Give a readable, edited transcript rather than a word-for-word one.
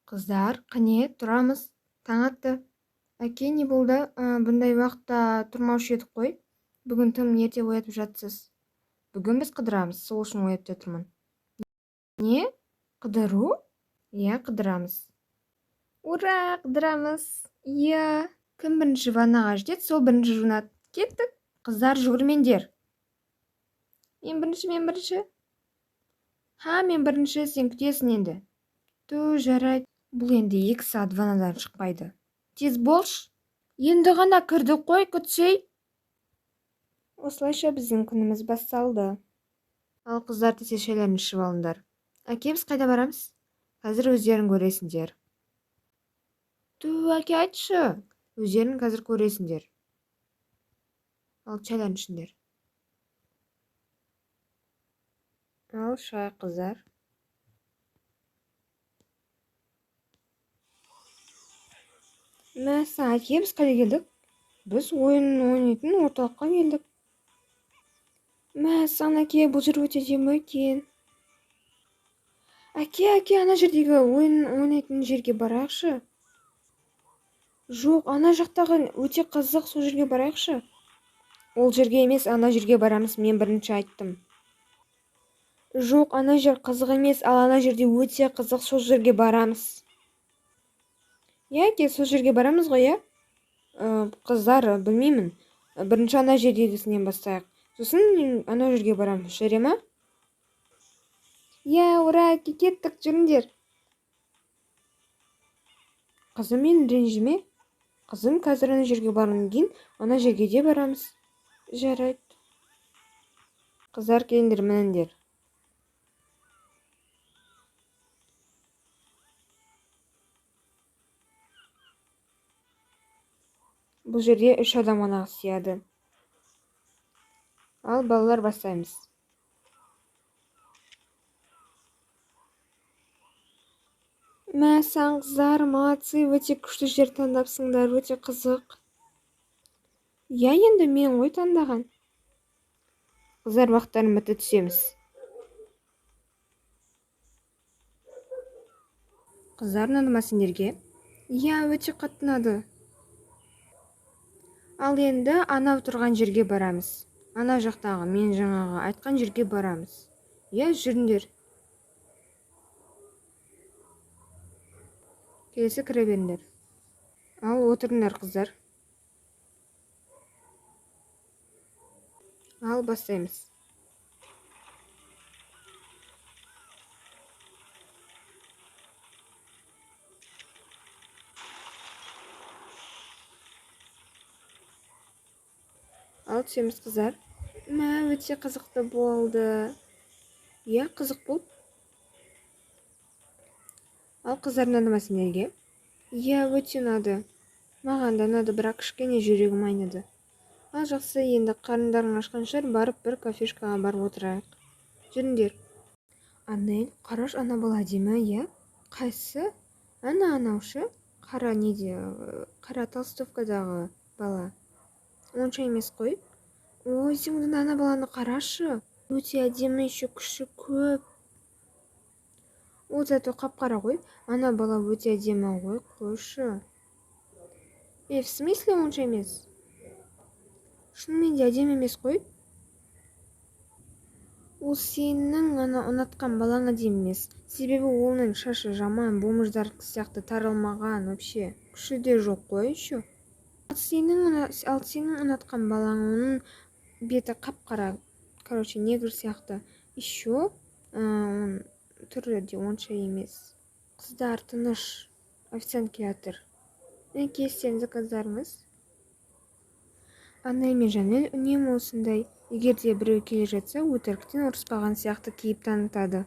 Қыздар, қане, тұрамыз. Таң атты. Әке, не болды? Бұндай уақытта тұрмаушы едік қой. Бүгін тым ерте оятып жатсыз. Бүгін біз қыдырамыз, сол үшін оятып жатырмын. Не? Қыдыру? Иә, қыдырамыз. Ура, қыдырамыз. Иә. Кім бірінші ваннаға жетеді, сол бірінші жуынады. Кеттік. Қыздар, жүгірмеңдер. Мен бірінші, мен бірінші. Ха, мен бірінші, сен күтесің енді. Ту, жарайды. Бұл енді 2 сағат ваннадан шықпайды. Тез болшы. Енді ғана кірдік қой, күтсей. Осылайша біздің күніміз басталды. Ал қыздар, тез шайларын ішіп алыңдар. Әке, біз қайда барамыз? Қазір өздерің көресіңдер. Ту, әке, айтшы. Өздерің қазір көресіңдер. Ал шайларын ішіңдер. Ал шай, қыздар. Мәссаған, әке, біз қайда келдік? Біз ойын ойнайтын орталыққа келдік. Мәссаған, әке, бұл жер өте әдемі екен. Әке, әке, ана жердегі ойын ойнайтын жерге барайықшы. Жоқ, ана жақтағы өте қызық, сол жерге барайықшы. Ол жерге емес, ана жерге барамыз, мен бірінші айттым. Жоқ, ана жер қызық емес, ал ана жерде өте қызық, сол жерге барамыз. Иә, әке, сол жерге барамыз ғой, иә? Қыздар, білмеймін. Бірінші ана жердегісінен бастайық. Сосын ана жерге барамыз, жарай ма? Иә, ура, әке, кеттік, жүріңдер. Қызым, мен ренжіме. Қызым, қазір ана жерге барғаннан кейін ана жерге де барамыз. Жарайды. Қыздар, келіңдер, мініңдер. Бұл жерде 3 адам ғана сияды. Ал балалар, бастаймыз. Мәссаған, қыздар, молодцы, өте күшті жер таңдапсыңдар, өте қызық. Иә, енді мен ғой таңдаған. Қыздар, уақыттарын бітті, түсеміз. Қыздар, ұнады ма сендерге? Иә, өте қатты ұнады. Ал енді анау тұрған жерге барамыз. Ана жақтағы, мен жаңағы айтқан жерге барамыз. Иә, жүріңдер. Келесі кіре беріңдер. Ал отырыңдар, қыздар. Ал бастаймыз. Ал түсеміз, қыздар. Мә, өте қызықты болды. Иә, қызық болды. Ал қыздар, ұнады ма сендерге? Иә, өте ұнады. Маған да ұнады, бірақ кішкене жүрегім айныды. Ал жақсы, енді қарындарың ашқан шығар, барып бір кафешкаға барып отырайық. Жүріңдер. Анель, қараш, ана бала әдемі, иә? Қайсы? Ана анаушы? Қара неде? Қара толстовкадағы бала. Онша емес қой. Ой, сен одан ана баланы қарашы. Өте әдемі, еще күші көп. Ол зато қап-қара ғой. Ана бала өте әдемі ғой, қойшы. В смысле онша емес? Шынымен де әдемі емес қой. Ол сенің ана ұнатқан балаң әдемі емес. Себебі оның шашы жаман, бомждар сияқты таралмаған вообще. Күші де жоқ қой еще. Ал сенің ұнатқан балаң, оның беті қап-қара, короче, негр сияқты. Еще, оның түрі де онша емес. Қыздар, тыныш, официант келатыр. Мінекей сіздердің заказдарыңыз. Анель мен Жанель үнемі осындай. Егер де біреу келе жатса, өтіріктен ұрыспаған сияқты кейіп танытады.